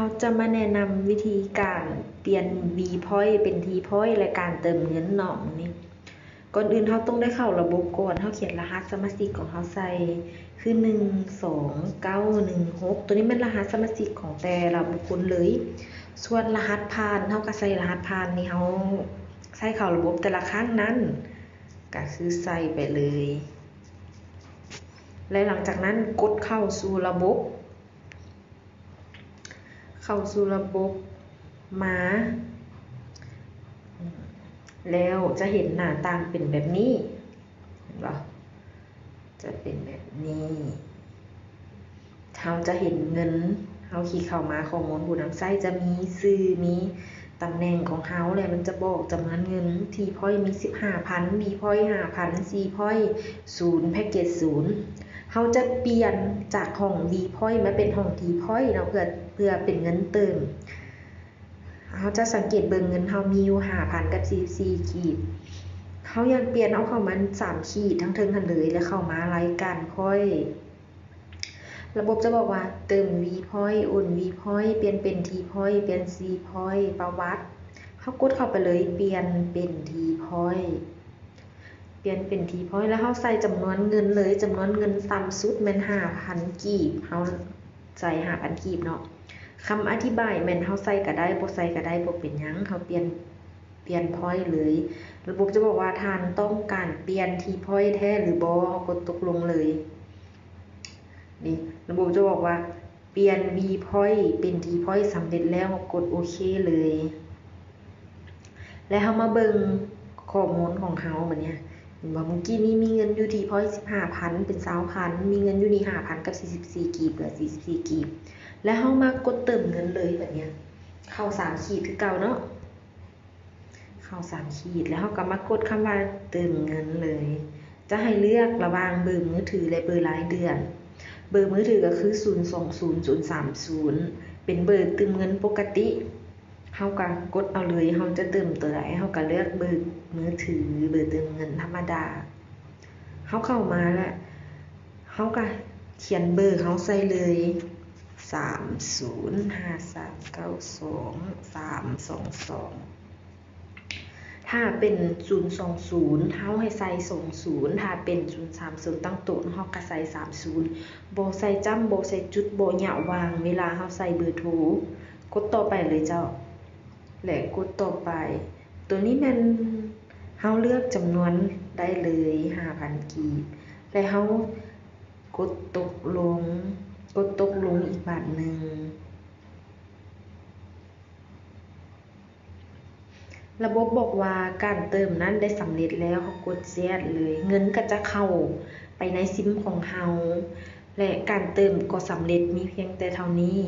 ເຮົາຈະມາແນະນຳວິທີການປ່ຽນ V point ເປັນ T point ແລະ ການເຕີມເງິນເນາະມື້ນີ້. ກ່ອນອື່ນເຮົາຕ້ອງໄດ້ເຂົ້າລະບົບກ່ອນ, ເຮົາຂຽນລະຫັດສະມາຊິກຂອງເຮົາໃສ່ ຄື ໜຶ່ງ ສອງ ເກົ້າ ໜຶ່ງ ຫົກ ໂຕນີ້ແມ່ນລະຫັດສະມາຊິກຂອງແຕ່ລະບຸກຄົນເລີຍ. ສ່ວນລະຫັດຜ່ານ ເຮົາກໍໃສ່ລະຫັດຜ່ານທີ່ເຮົາໃຊ້ເຂົ້າລະບົບແຕ່ລະຄັ້ງນັ້ນ ກໍຄືໃສ່ໄປເລີຍ ແລະ ຫຼັງຈາກນັ້ນກົດເຂົ້າສູ່ລະບົບ. ເຂົ້າສູ່ລະບົບມາ ແລ້ວຈະເຫັນໜ້າຕ່າງເປັນແບບນີ້ ເຫັນບໍ່? ຈະເປັນແບບນີ້. ເຮົາຈະເຫັນເງິນ ເຮົາຄລິກເຂົ້າມາ ຂໍ້ມູນຜູ້ນຳໃຊ້ຈະມີຊື່ ມີຕຳແໜ່ງຂອງເຮົາ ແລະ ມັນຈະບອກຈຳນວນເງິນ. T point ມີ ສິບຫ້າພັນ, V point ຫ້າພັນ, C point ສູນ, ແພັກເກັດສູນ. ເຮົາຈະປ່ຽນຈາກຫ້ອງ V point ມາເປັນຫ້ອງ T point ເນາະ ເພື່ອ ເພື່ອເປັນເງິນເຕີມ. ເຮົາຈະສັງເກດເບິ່ງເງິນເຮົາມີຢູ່ ຫ້າພັນກັບສີ່ສິບສີ່ກີບ. ເຮົາຢາກປ່ຽນ ເອົາເຂົ້າມາສາມຂີດທາງເທິງຫັ້ນເລີຍ ແລ້ວເຂົ້າມາລາຍການ point. ລະບົບຈະບອກວ່າ ເຕີມ V point, ໂອນ V point, ປ່ຽນເປັນ T point, ປ່ຽນ C point, ປະຫວັດ. ເຮົາກົດເຂົ້າໄປເລີຍ, ປ່ຽນເປັນ T point. ປ່ຽນເປັນ T point ແລ້ວເຮົາໃສ່ຈຳນວນເງິນເລີຍ, ຈຳນວນເງິນຕ່ຳສຸດແມ່ນຫ້າພັນກີບ, ເຮົາໃສ່ຫ້າພັນກີບເນາະ. ຄຳອະທິບາຍແມ່ນເຮົາໃສ່ກໍໄດ້, ບໍ່ໃສ່ກໍໄດ້, ບໍ່ເປັນຫຍັງ, ເຮົາປ່ຽນ ປ່ຽນ point ເລີຍ. ລະບົບຈະບອກວ່າ ທ່ານຕ້ອງການປ່ຽນ T point ແທ້ຫຼືບໍ່? ເຮົາກົດຕົກລົງເລີຍ. ນີ້ ລະບົບຈະບອກວ່າ ປ່ຽນ V point ເປັນ T point ສຳເລັດແລ້ວ, ເຮົາກົດໂອເຄເລີຍ. ແລະ ເຮົາມາເບິ່ງຂໍ້ມູນຂອງເຮົາບັດນີ້. ເຫັນບໍ່? ມື້ກີ້ນີ້ມີເງິນຢູ່ທີ່ point ສິບຫ້າພັນ ເປັນ ຊາວພັນ, ມີເງິນຢູ່ນີ້ ຫ້າພັນກັບສີ່ສິບສີ່ກີບ ເຫຼືອ ສີ່ສິບສີ່ກີບ. ແລະ ເຮົາມາກົດເຕີມເງິນເລີຍບັດນີ້. ເຂົ້າສາມຂີດຄືເກົ່າເນາະ. ເຂົ້າສາມຂີດ ແລ້ວເຮົາກໍມາກົດຄຳວ່າເຕີມເງິນເລີຍ. ຈະໃຫ້ເລືອກລະຫວ່າງເບີມືຖື ແລະ ເບີລາຍເດືອນ. ເບີມືຖືກໍຄື ສູນສອງສູນ ສູນສາມສູນ ເປັນເບີຕື່ມເງິນປົກກະຕິ. ເຮົາກໍກົດເອົາເລີຍ, ເຮົາຈະເຕີມໂຕໃດ ເຮົາກໍເລືອກເບີມືຖື ເບີຕື່ມເງິນທຳມະດາ. ເຮົາເຂົ້າມາແລ້ວ ເຮົາກໍຂຽນເບີເຮົາໃສ່ເລີຍ ສາມສູນຫ້າສາມເກົ້າສອງສາມສອງສອງ. ຖ້າເປັນສູນສອງສູນ ເຮົາໃຫ້ໃສ່ສອງສູນ, ຖ້າເປັນສູນສາມສູນຕັ້ງໂຕະ ເຮົາກໍໃສ່ສາມສູນ. ບໍ່ໃສ່ຈ້ຳ, ບໍ່ໃສ່ຈຸດ, ບໍ່ຍະຫວ່າງເວລາເຮົາໃສ່ເບີໂທ. ກົດຕໍ່ໄປເລີຍເຈົ້າ ແລະ ກົດຕໍ່ໄປ. ໂຕນີ້ແມ່ນເຮົາເລືອກຈຳນວນໄດ້ເລີຍ ຫ້າພັນກີບ ແລະ ເຮົາກົດຕົກລົງ, ກົດຕົກລົງອີກບາດໜຶ່ງ. ລະບົບບອກວ່າການເຕີມນັ້ນໄດ້ສຳເລັດແລ້ວ, ເຮົາກົດ yes ເລີຍ, ເງິນກໍຈະເຂົ້າໄປໃນຊິມຂອງເຮົາ ແລະ ການເຕີມກໍສຳເລັດ, ມີພຽງແຕ່ເທົ່ານີ້.